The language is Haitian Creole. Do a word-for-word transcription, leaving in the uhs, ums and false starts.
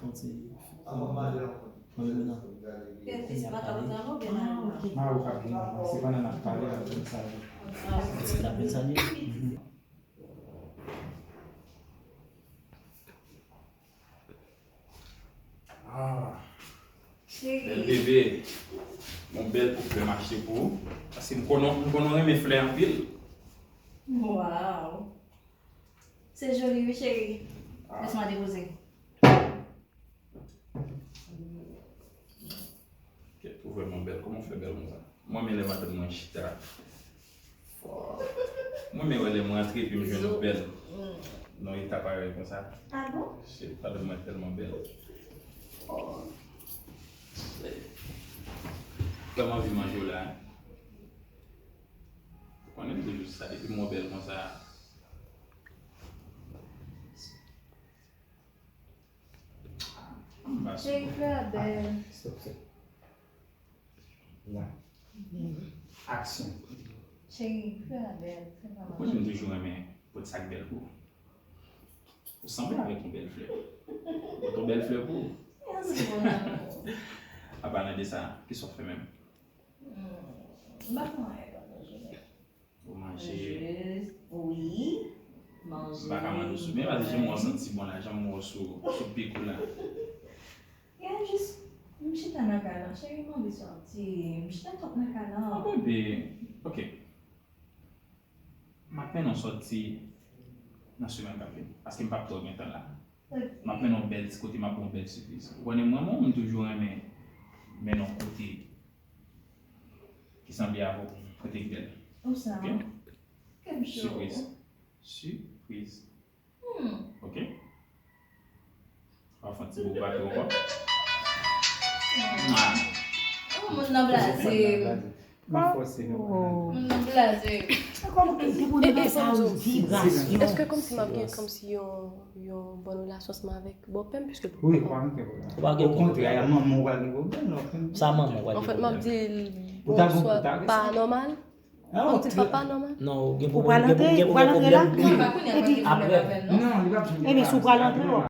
Fon ti fon limena. Kèl fi se pa ka kontan non, gen nan. Ah, ok. Ah, ou ka gen nan. Se pandan n ap pale, l ap vin salye. Ah, ok. L ap vin salye? Mhm. Ah. Cheri. Bèl bebe. Yon bèl koup flè m achte pou ou. Paske m konnen, m konnen w renmen flè anpil. Waw. Se joli, wi, cheri. Ah. Lès mwen depoze. Kèt, ou vrèman bèl. Kòman w fè bèl konsa? Mwen, men lè madanm mwen chita. Fò. Mwen, men wè lè mwen antre epi m jwenn ou bèl. Nan eta parèy konsa. Ah bon? Se madanm mwen tèlman bèl. Fò. Vrèman anvi manje w la, hein? Ou konnen m toujou sa, depi m wè w bèl konsa. Cheri, flè a bèl. Stop, stop. La. Aksyon. Cheri, flè a bèl. Flè pa mal. Ou konnen m toujou renmen pot sa k bèl pou ou. Ou sanble avèk yon bèl flè. Pot yon bèl flè pou ou. Mèsi, mon amour. Apalan de sa, kisa w fè menm? Hmm, m pa fè anyen pandan jounen. Ou manje. Manje, wi. Manje. M pa ka mande w sou, men paske jan m wè w santi bon la, jan m wè w sou, sou pik ou la. Ya, jis, m chita nan kay lan. Cheri, m anvi sòti. M chita twòp nan kay lan. Ah, bebe. Ok. M ap mennen w sòti nan semèn k ap vini. Paske m p ap twò gen tan la. Ok. M ap mennen w bèl ti kote, m ap ba w bèl sipriz. Ou konnen mwen, mwen, m toujou renmen mennen w kote ki sanble avè w, kote k bèl. Ou sa? Ok? Kèm cho. Sipriz. Sipriz. Hmm. Ok? W ap fè yon ti bouk bake ankò. Hmm. Mwa. Oh, moun nan blaze. M ap fòse nou. Moun nan blaze. E, e, fò m di w, èske kòmsi m ap gen kòmsi yon, yon bòn relasyon ansanm avèk bòpè m, piske... Wi, ou pa gen pwoblèm. Ou pa gen pwoblèm. Okontrè, manman w pral gen pwoblèm, non? Sa manman w pral gen pwoblèm. Anfèt, m ap di l, bon, swa pa nòmal. Kòmsi l pa, pa nòmal. Non, ou gen pwoblèm, ou gen pwoblèm, ou gen pwoblèm. Ou pral antre, ou pral antre la? Non, pa kounye a, pa gen pwoblèm avè l, non. Non, li p ap janm gen pwoblèm. Ebyen, si w pral antre, w a